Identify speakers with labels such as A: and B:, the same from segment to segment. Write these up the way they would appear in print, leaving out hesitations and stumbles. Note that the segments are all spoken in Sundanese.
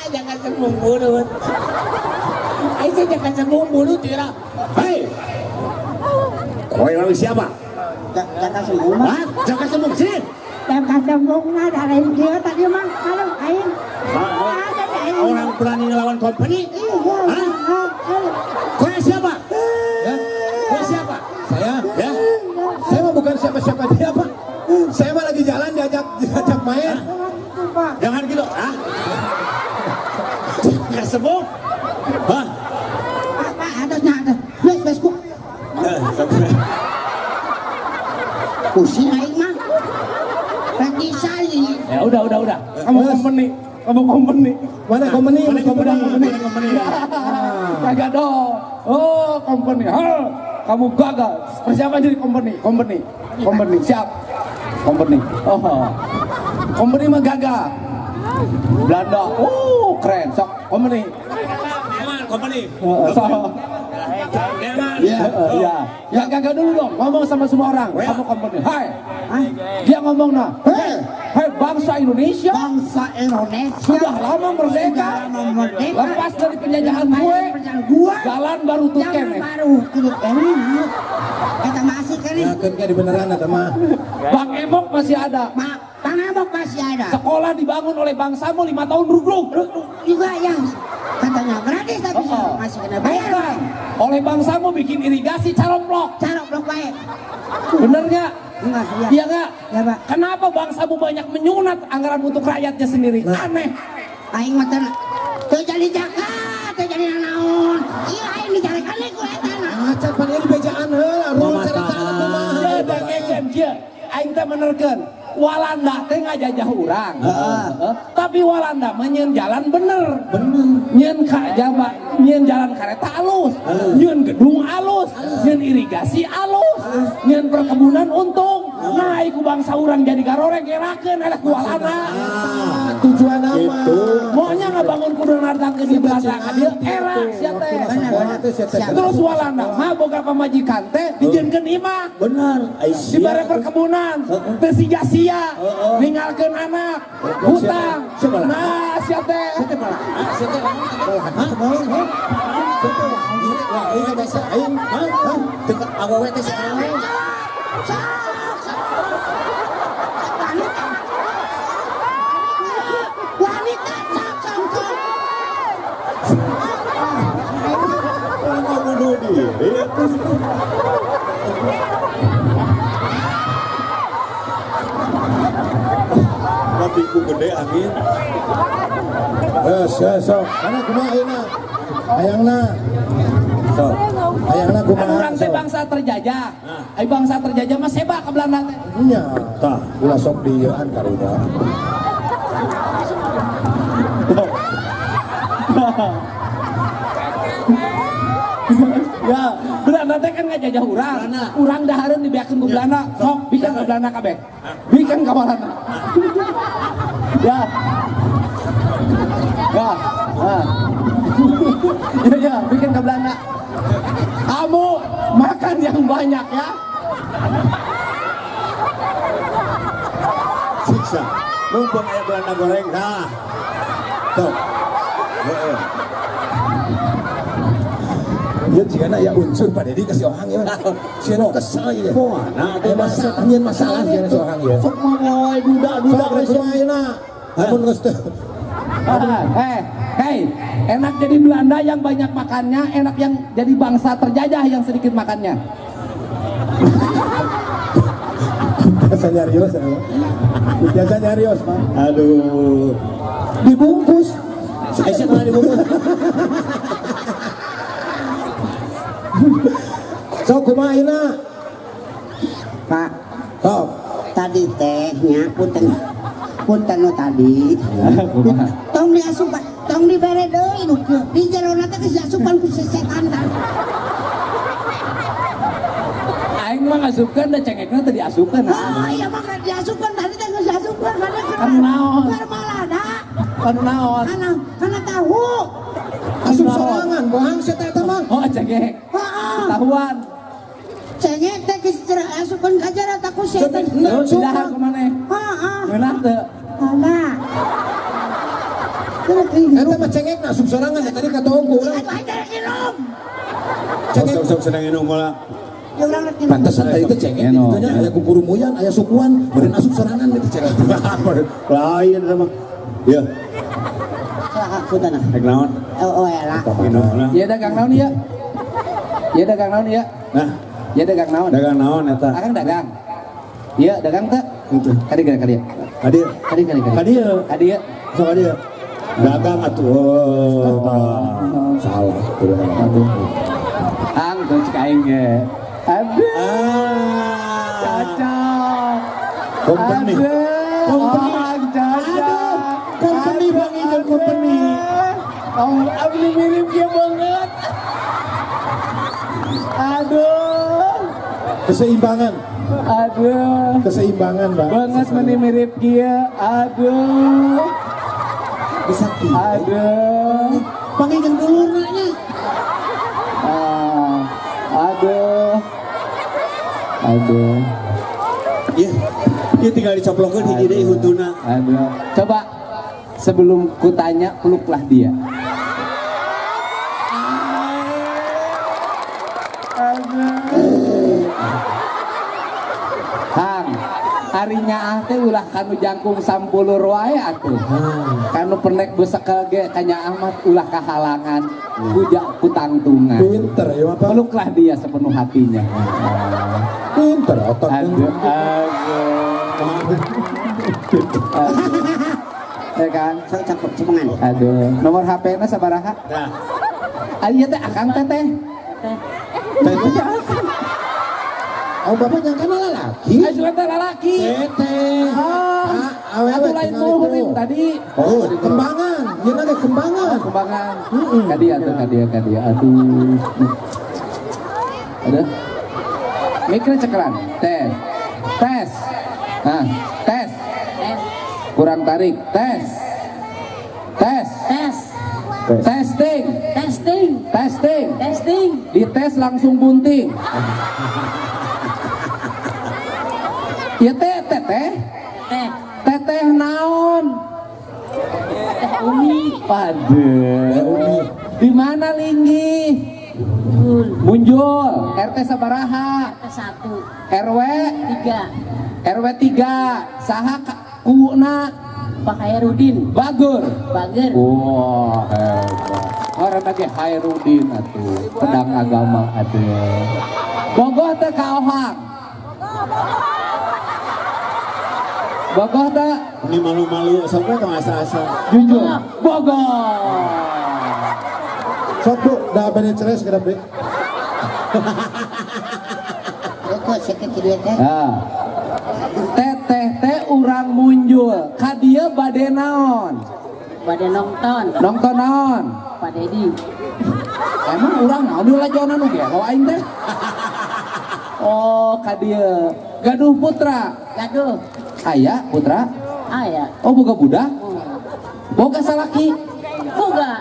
A: Jangan sembung burut. Ayo jangan sembung burut tira.
B: Hei. Kau orang siapa?
C: Jaka sembung mah.
B: Jaka sembung sini.
C: Jaka sembung mah dari dia tadi mah. Aduh, aing.
B: Orang berani ngelawan company?
C: Iya.
B: Kau siapa?
D: Ya.
B: Kau siapa?
D: Saya.
B: Ya.
D: Saya mah bukan siapa-siapa dia, Pak. Saya mah lagi jalan diajak main.
B: Jangan gitu, ah. Jaka sembung. Hah?
C: Pak, atasnya atas. Wes, wes ku. Pusing aing mah.
E: Ya udah. Kamu company. Kamu company.
D: Mana company?
B: Mana company?
E: Gagal dong. Oh, company. Ha, kamu gagal. Persiapan jadi company. Company. Siap. Company. Oh. Company mah gagal. Belanda. Oh, keren. Sok company.
B: Company.
E: Sok.
D: Iya.
E: Ya. Ya gagal dulu dong. Ngomong sama semua orang. Kamu company. Hai. Dia ngomong nah. Hai bangsa Indonesia.
C: Bangsa Indonesia.
E: Sudah lama merdeka. Lepas dari penjajahan gue. Jalan baru tuh kene.
C: Baru tuh kene. Eta masih kene.
D: Ya kan di beneran eta mah.
E: Bang Emok masih ada.
C: Bang Emok masih ada.
E: Sekolah dibangun oleh bangsamu 5 tahun rugrug.
C: Juga yang katanya gratis tapi masih kena bayar.
E: Oleh bangsamu bikin irigasi caroplok.
C: Caroplok baik.
E: Bener nggak?
C: Enggak, iya.
E: Iya nggak?
C: Ya, Pak.
E: Kenapa bangsamu banyak menyunat anggaran untuk rakyatnya sendiri?
D: Nah.
E: Aneh.
C: Aing mah teu jadi jaka, teu jadi naon. Ieu aing dicarekan ku eta na.
D: Ah, can pan ieu dibejaan heula, rul caritana kumaha.
E: Ya dangekeun kieu. Aing teh menerkeun. Walanda teh ngajajah urang. Tapi Walanda mah nyeun jalan bener.
D: Bener.
E: Nyeun ka jaba, nyeun jalan kareta alus, nyeun gedung alus, nyeun irigasi alus, nyeun perkebunan untung. Nah, iku bangsa urang jadi garoreng gerakeun eleh ku Walanda.
D: Tujuan apa?
E: Maunya ngabangun kudu nartangkeun di Belanda ka dieu era sia teh. Terus Walanda mah boga pamajikan teh dijieunkeun imah.
B: Bener.
E: Dibere perkebunan, teu sia-sia, ninggalkeun anak, hutang. Nah, sia teh.
C: Wanita sok.
B: Bunuh diri. Matiku gede angin.
D: Wes, sok. Mana kumaha ayeuna? Hayangna. Sok. Hayangna kumaha?
E: Urang teh bangsa terjajah. Ai bangsa terjajah mah seba ka Belanda teh.
D: Nya, tah ulah sok dieuan karunya.
E: Ya, Belanda teh kan ngajajah urang. Urang dahareun dibeakeun ku Belanda. Sok bikin ka Belanda kabeh. Bikin ka Walanda. Ya. Ya. Nah. Ya, ya, bikin ke Belanda. Kamu makan yang banyak ya.
B: Siksa. Mumpung aya Belanda goreng. Nah. Tuh. Heeh.
D: Ieu jigana aya unsur Pak Dedi kasih orang ya. Sieun kesel ieu.
B: Kumaha
D: teh masalah nyeun masalah sieun si orang ieu.
B: Sok mah wae duda-duda
D: sok kumaha ayeuna. Lamun geus teu.
E: Hei, enak jadi Belanda yang banyak makannya, enak yang jadi bangsa terjajah yang sedikit makannya.
D: Biasa nyarios, ya. Biasa nyarios, Pak.
B: Aduh.
D: Dibungkus.
B: Aisyah malah dibungkus.
D: Sok kumaha ayeuna?
C: Pak.
D: Sok.
C: Tadi teh nya punten. Punten nu tadi. Tong diasupan, tong dibere deui nu kieu. Di jerona teh geus diasupan ku sesetan tah.
E: Aing mah ngasupkeun da cengekna teh diasupkeun.
C: Oh iya mah diasupkeun tadi teh geus diasupkeun mana
E: Anu naon?
C: Keur malada.
E: Anu naon?
C: Kana tahu.
D: Asup sorangan bohang sia teh eta mah.
E: Oh cengek.
C: Heeh.
E: Tahuan.
C: Cengek teh geus asupkeun ka jero tah ku sia teh.
E: Dahar ku maneh.
C: Heeh.
E: Ngeunah teu?
C: Mana?
D: Eta mah cengek asup sorangan ya, tadi kata ku urang.
C: Aduh, aing rek minum.
B: Sok sok sok sedang minum mola.
C: Ya urang rek minum.
D: Pantesan tadi teh cengek di
E: Minum.
D: ditu nya aya kukurumuyan, aya sukuan, beureun asup sorangan itu cengek.
B: Lain sama. Ya,
C: Salah punten.
B: rek naon?
C: Oh, oh lah.
B: Minum lah.
E: Iya dagang naon ieu? Iya dagang naon ieu?
B: Nah,
E: Iya dagang naon?
B: dagang naon eta?
E: Akang dagang. Iya dagang teh?
B: Henteu.
E: Kadi kadi kadi.
B: Kadieu.
E: Kadi kadi kadi.
B: Kadieu.
E: Kadi ya.
B: Sok kadieu. Dagang atuh. Oh.
D: Salah. Aduh.
E: Ang tuh cek aing ge. Aduh.
B: Ah.
E: Cocok.
B: Company.
E: Aduh.
D: Company.
E: Ang cocok.
D: Aduh. Company Bang Ijan company.
E: Om abdi mirip dia banget. Aduh.
D: Keseimbangan,
E: Aduh.
D: keseimbangan, Bang.
E: Banget meni mirip kia. Aduh.
D: Bisa kieu.
E: Aduh.
D: Bang Ijan dulurna nya.
E: Ah, aduh. Aduh.
B: Iya. Ieu tinggal dicoplokeun hiji deui huntuna.
E: Aduh. Coba sebelum kutanya peluklah dia. Aduh. Hang, ari nyaah teh ulah kanu jangkung sampulur wae atuh. Kanu penek besekel ge ka nyaah mah ulah kahalangan, kuja kutangtungan.
D: Pinter ya, Pak.
E: Peluklah dia sepenuh hatinya.
D: Pinter otak.
E: Aduh, aduh. Aduh. Ya kan?
C: Sok cakep cepengan.
E: Aduh. Nomor HP-na sabaraha?
B: Nah,
E: Ah, iya teh akang teh teh.
D: Teh. Oh, bapak nyangka lalaki.
E: Ah, suka teh lalaki.
D: Teteh.
E: Ah,
D: Ah, awewe
E: atuh lain
D: tinggal
E: muhrim
D: itu.
E: tadi.
D: Oh, kembangan. Ieu ge kembangan.
E: Oh, kembangan. Kadia tuh, kadia, kadia. Aduh. Aduh. Mikir cekeran. Tes. Tes. Nah, tes.
A: Tes.
E: Kurang tarik. Tes. Tes.
A: Tes.
E: Testing.
A: Testing.
E: Testing.
A: Testing.
E: Dites langsung bunting. Ya teh teteh.
A: Teh.
E: Teteh naon?
A: Teh Umi.
E: Waduh. Di mana linggi?
A: Munjul.
E: Munjul. RT sabaraha?
A: RT 1.
E: RW
A: 3.
E: RW 3. Saha kuwuna?
A: Pak Hairudin.
E: Bagur.
A: Bager.
E: Wah, hebat. Orang lagi Hairudin atuh, pedang agama aduh. Bogoh teh ka Ohang. Bogoh teh
B: ini malu-malu sok we tong asa-asa.
E: jujur. Bogoh.
D: Sok Bu, da bade cerai segera deui.
C: Kok sakit kieu teh.
E: Nah. Teteh teh urang munjul, ka dieu bade naon?
A: Bade nonton.
E: Nonton naon?
A: Pak Dedi.
E: Emang urang naon di lajonan nu gelo aing teh? Oh, ka dieu. Gaduh putra.
A: Gaduh.
E: Aya putra.
A: Aya.
E: Oh, boga budak. Boga salaki.
A: Boga.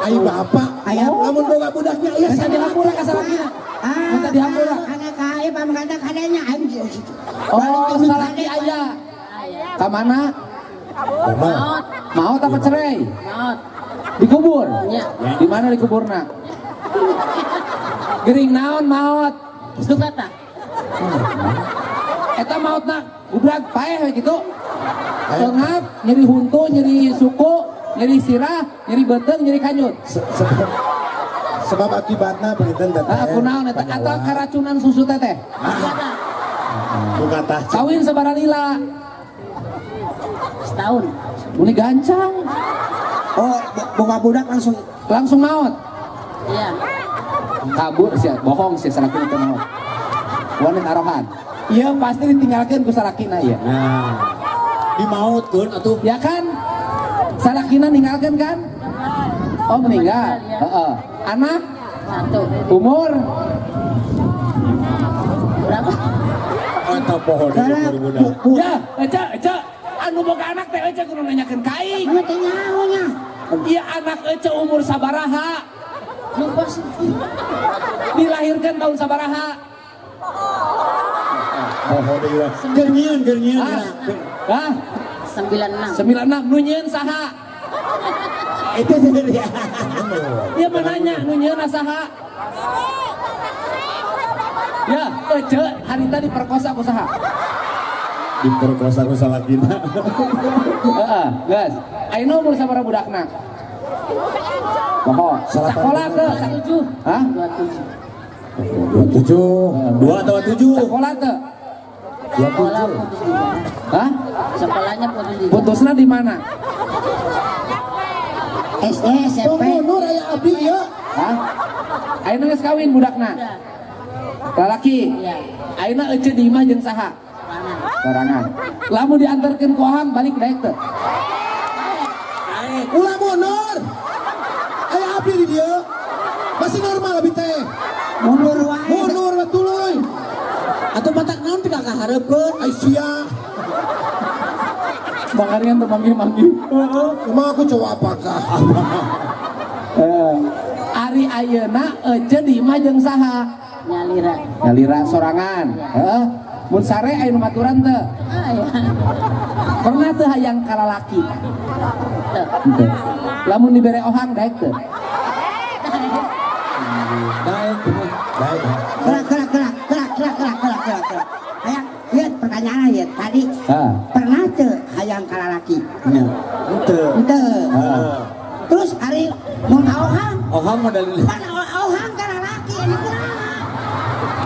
D: Ai bapak,
C: Aya.
D: lamun boga budaknya aya
E: Minta dihampura ka salakina.
C: Ah,
E: Minta dihampura.
C: Anak aing pamangkana kadanya aing.
E: Oh, salaki aya.
A: Aya.
E: Ka mana?
A: Maot.
E: Maot apa cerai?
A: Maot.
E: Dikubur.
A: Ya.
E: Di mana dikuburna? Gering naon maot?
A: Duka tah.
E: Eta maotna gubrak paeh we kitu. Tengap, nyeri huntu, nyeri suku, nyeri sirah, nyeri beuteung, nyeri kanyut.
D: Sebab akibatna panginten teteh.
E: Ah, kunaon eta atau keracunan susu teteh.
A: Duka tah.
B: Buka tah.
E: Kawin sabaraha lila.
A: Setahun.
E: Muni gancang,
C: Oh, boga budak langsung
E: langsung maot.
A: Iya.
E: Kabur sih, bohong sih salakina teh maot. Wanita tarohan. Iya pasti ditinggalkan ku salakina ya.
B: Nah, dimautkeun atuh.
E: Ya kan? Salakina ninggalkan kan? Oh meninggal.
A: Meninggal, ya.
E: Heeh. Anak
A: 1.
E: umur
A: Berapa?
B: Eta poho di
C: Salah.
B: umur budak.
E: ya, Eca, Eca, anu boga anak teh Eca kudu nanyakeun ka aing.
C: Mana teh nyaho nya.
E: Iya anak Eca umur sabaraha?
A: Lupa sih.
E: Dilahirkan tahun sabaraha?
B: Poho deui we. Keur nyieun, keur nyieun.
E: Ah, ah,
A: 96.
E: 96 nu nyieun saha?
B: Itu sebenarnya.
E: Ieu mah nanya nu nyieunna saha? Ya, Ece harita diperkosa ku saha?
B: Diperkosa ku salakina.
E: Heeh, geus. Ayeuna umur sabaraha budakna? Poho. Sakola teu?
A: 7.
E: Hah?
A: 27.
B: 27. 2 atau 7?
E: Sakola teu?
A: Sekolah putus juga.
E: Hah?
A: Sekolahnya putus juga.
E: Putusna di mana?
C: SD, SMP.
D: Tong mundur aya abdi ieu.
E: Hah? Ayeuna geus kawin budakna?
A: Udah.
E: Lalaki.
A: Iya.
E: Ayeuna Ece di imah jeung saha?
A: Sorangan.
E: Sorangan. Lamun diantarkeun ku Ohang balik daek teu?
D: Ulah mundur. Aya abdi di dieu. Masih normal abdi teh.
C: Mundur wae.
D: Mundur we tuluy.
A: Atau matak naon teu kahareupeun.
D: Ai sia.
E: Makanya teu manggih-manggih.
D: Emang aku cowok apakah?
E: Eh, ari ayeuna Ece di imah jeung saha?
A: Nyalira.
E: Nyalira sorangan. Heeh. Mun sare aya nu maturan teu?
A: Ah ya.
E: Pernah teu hayang kalalaki?
A: Teu.
E: Henteu. Lamun dibere Ohang daek teu?
B: Daek, daek.
C: Gerak, gerak, gerak, gerak, gerak, gerak, gerak, gerak, gerak. Hayang, lihat pertanyaan ya tadi.
E: Ah.
C: Pernah teu hayang kalalaki?
B: Nya. Henteu.
C: Henteu.
B: Heeh.
C: Terus ari mun ka Ohang,
B: Ohang modal
C: pan Ohang kalalaki ini kumaha?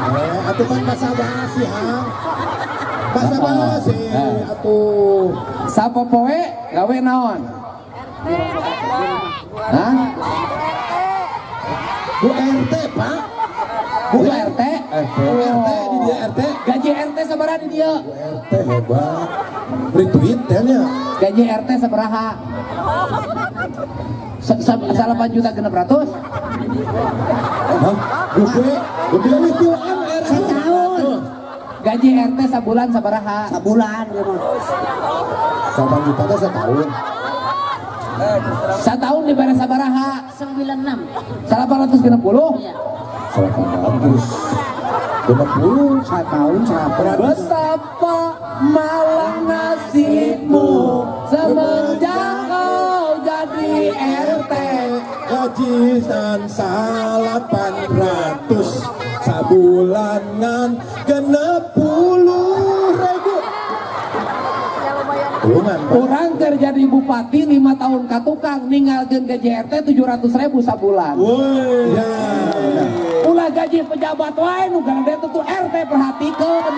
D: Eh, atuh kan basa basi hang. Basa basi atuh.
E: Sapopoe gawe naon? Hah?
D: Bu RT, Pak.
E: Bu RT?
D: RT, RT di dia RT.
E: Gaji RT sabaraha di dia?
D: Bu RT hebat. Retweet teh nya.
E: Gaji RT sabaraha? 8.600.000?
D: Hah? Gede, gede itu M RT.
C: Setahun.
E: Gaji RT sabulan sabaraha?
C: Sabulan dia mah.
D: 8 juta teh setahun.
E: Setahun dibayar sabaraha?
A: 96.
E: 860?
A: Iya.
D: 800. 60
C: Setahun sabar.
E: Betapa malang nasibmu semenjak kau jadi RT.
D: Gaji dan 800 sabulanan 60.000. Tulungan, Pak.
E: Orang kerja di bupati 5 tahun ka tukang ninggalkeun gaji RT 700.000 sabulan.
D: Woi. Ya.
E: Ulah gaji pejabat wae nu gede tuh RT perhatikeun.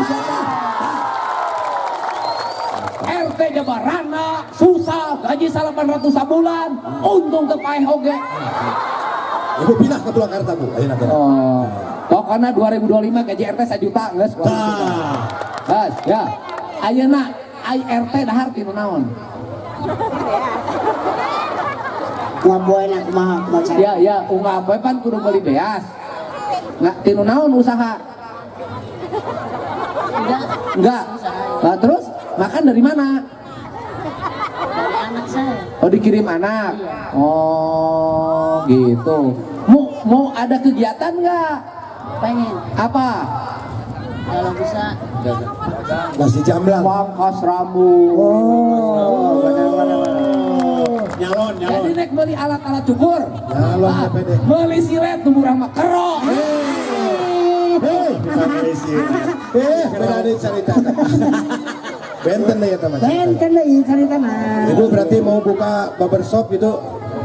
E: RT jabarana susah gaji 800 sabulan untung teu paeh oge.
D: Ibu pindah ke Purwakarta, Bu. Ayo nanti.
E: Oh, pokoknya 2025 gaji RT 1 juta geus.
B: Tah.
E: Geus, ya. Ayeuna ai RT dahar ti naon?
C: Ngaboeuna kumaha kumaha cara.
E: Ya, ya, unggal poe pan kudu meuli beas. Nggak tinu naon usaha?
A: Enggak.
E: Enggak. Nah, terus makan dari mana?
A: Dari anak saya.
E: Oh, dikirim anak.
A: Iya.
E: Oh, gitu. Mau mau ada kegiatan nggak?
A: Pengen.
E: Apa?
A: Kalau bisa
D: Nasi jamblang.
E: Pangkas rambut.
C: Oh, benar benar benar.
B: Nyalon, nyalon.
E: Jadi nek beli alat-alat cukur.
D: Nyalon
E: Ah,
D: DPD.
E: beli silet nu murah mah kerok.
D: Hei, eh, beda deui carita. Benten deh ya teman.
C: Benten deui caritana.
D: Ibu berarti mau buka barbershop gitu.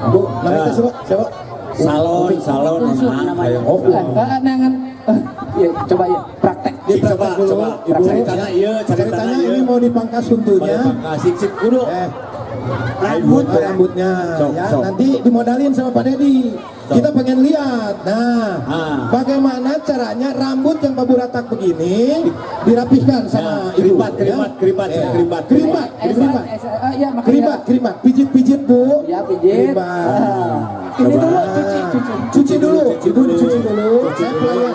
D: Bu, namanya
B: Ya.
D: siapa? Siapa?
B: Salon, salon.
A: Unsur namanya.
D: Oh,
E: Eh, nangan ya, coba ya praktek.
D: Di
B: Coba,
D: praktek dulu,
B: coba.
D: Ibu.
B: Ceritanya iya, ceritanya
D: Ceritanya
B: iya.
D: ini mau dipangkas huntunya.
B: Kasih cik kudu.
D: Eh,
C: Rambut.
D: rambutnya
B: Sok,
D: ya.
B: sok.
D: Nanti dimodalin sama Pak Dedi.
B: Sok.
D: Kita pengen lihat. Nah,
B: Ah.
D: bagaimana caranya rambut yang baburatak begini dirapihkan sama
B: Ya,
D: ibu.
B: keribat, keribat,
D: ya.
B: keribat,
D: Eh,
B: keribat.
D: keribat,
E: Eh,
D: keribat.
E: iya, makanya.
D: Keribat, keribat. Pijit-pijit, Bu.
E: Ya, pijit.
D: Keribat.
E: Ah. Ini dulu cuci, cuci.
D: Cuci dulu,
B: Cuci
D: ibu
B: dulu.
D: dicuci dulu.
B: Cuci
D: Saya
B: dulu.
D: pelayan.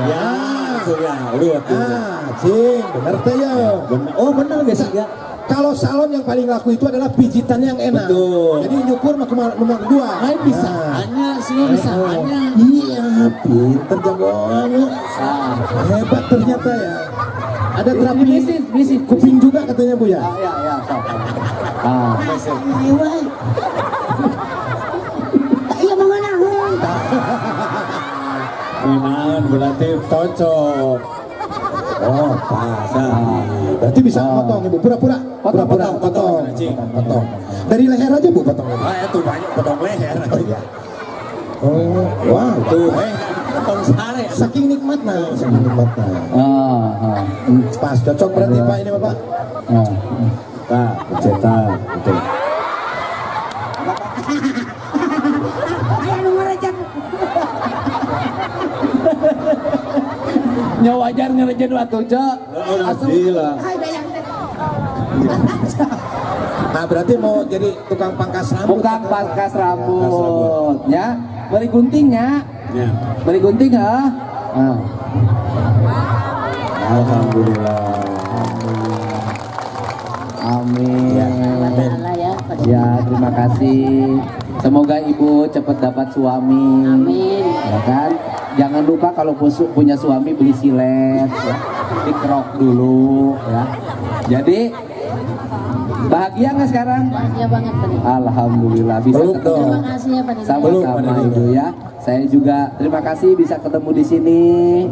B: Ya, langsung ya. Udah, udah.
D: Ah, cing, bener teh ya.
B: Bener. Oh, bener guys ya.
D: Kalau salon yang paling laku itu adalah pijitannya yang enak.
B: Betul.
D: Jadi nyukur mah nomor dua.
B: Lain bisa
D: Nah.
B: hanya sih bisa hanya.
D: Iya, pinter jagoan. Hebat ternyata ya. Ada terapi
E: Ini bisnis, bisnis.
D: kuping juga katanya Bu ya.
E: Ah, ya, ya, sok. Ah.
C: Iya, wae. Tak iya mau nganaheun.
B: Ngenahan berarti cocok.
D: Oh, pas. Berarti bisa potong, Ibu. Pura-pura.
E: Potong,
D: Pura-pura
B: potong,
D: potong.
B: potong.
D: Potong. Dari leher aja, Bu, potong.
B: Ah, itu banyak potong leher.
D: Oh iya. Oh, wow.
B: Tuh, potong sare.
D: Saking nikmatnya, saking nikmatnya.
E: Ah, ah.
D: Pas, cocok berarti, Pak, ini Bapak.
E: Ah.
B: Nah, cetak gitu.
C: Aya nu ngerejan.
E: Nya wajar ngerejan waktu cek.
B: Oh, gila.
C: Hai bayang teh.
D: Nah, berarti mau jadi tukang pangkas rambut.
E: Bukan pangkas rambut, ya. Beri guntingnya.
B: Ya.
E: Beri gunting ah. Ah.
B: Alhamdulillah.
E: Amin.
A: Allah ya. Pak.
E: Ya, terima kasih. Semoga ibu cepat dapat suami.
A: Amin.
E: Ya kan? Jangan lupa kalau punya suami beli silet, ya. Dikerok dulu, ya. Jadi bahagia nggak sekarang?
A: Bahagia banget, Pak.
E: Alhamdulillah bisa
D: Peluk
E: ketemu.
D: dong.
A: Terima kasih ya, Pak.
D: Peluk,
E: Sama-sama
D: Pak
E: Ibu ya. Saya juga terima kasih bisa ketemu di sini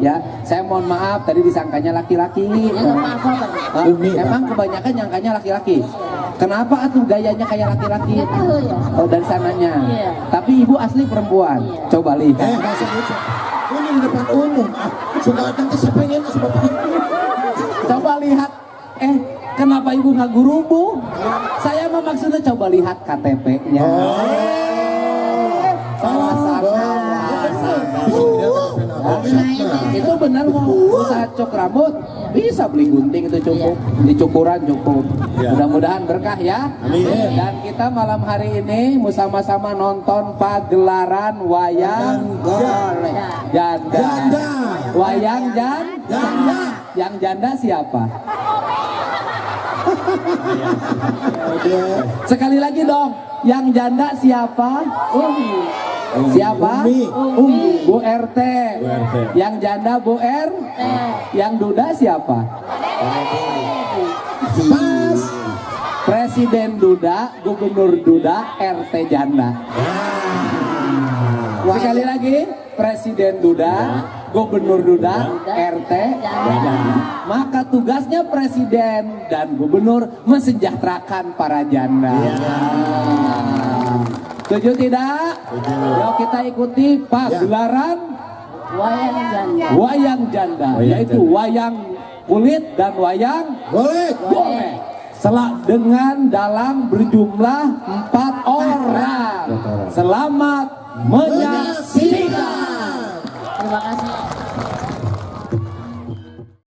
E: ya. Saya mohon maaf tadi disangkanya laki-laki.
A: Ya nggak apa-apa, Pak.
E: Hah?
D: Umi, Pak.
E: Emang kebanyakan nyangkanya laki-laki. Kenapa atuh gayanya kayak laki-laki?
A: Nggak tahu ya.
E: Oh, dari sananya.
A: Iya.
E: Tapi ibu asli perempuan.
A: Iya.
E: Coba lihat.
D: Nggak usah lucu. Ini di depan umum. Ah, suka nanti siapa yang enak sama Bapak.
E: Coba lihat. Kenapa ibu nggak gurubu? Saya mah maksudnya coba lihat KTP-nya.
D: Oh.
E: Salah sangka. Itu benar mau usaha cok rambut bisa beli gunting itu cukup, dicukuran cukup.
B: Iya.
E: Mudah-mudahan berkah ya.
B: Amin.
E: Dan kita malam hari ini mau sama-sama nonton pagelaran wayang
D: Janda.
E: janda.
D: Janda.
E: Wayang
D: Janda.
E: Yang janda siapa? Sekali lagi dong, yang janda siapa?
A: Umi.
E: Siapa?
D: Umi.
E: Umi. Bu RT.
B: Bu RT.
E: Yang janda Bu R. Yang duda siapa?
D: Pas.
E: Presiden Duda, Gubernur Duda, RT janda. Sekali lagi, Presiden Duda, Gubernur Duda, RT janda. Maka tugasnya presiden dan gubernur mensejahterakan para janda. Setuju tidak? Yuk kita ikuti pagelaran
A: Wayang janda.
E: wayang janda,
B: Wayang
E: yaitu
B: janda.
E: Wayang kulit dan wayang
D: Boleh.
E: boleh. Selak dengan dalang berjumlah 4 orang.
B: 4 orang.
E: Selamat menyaksikan.
A: Terima kasih.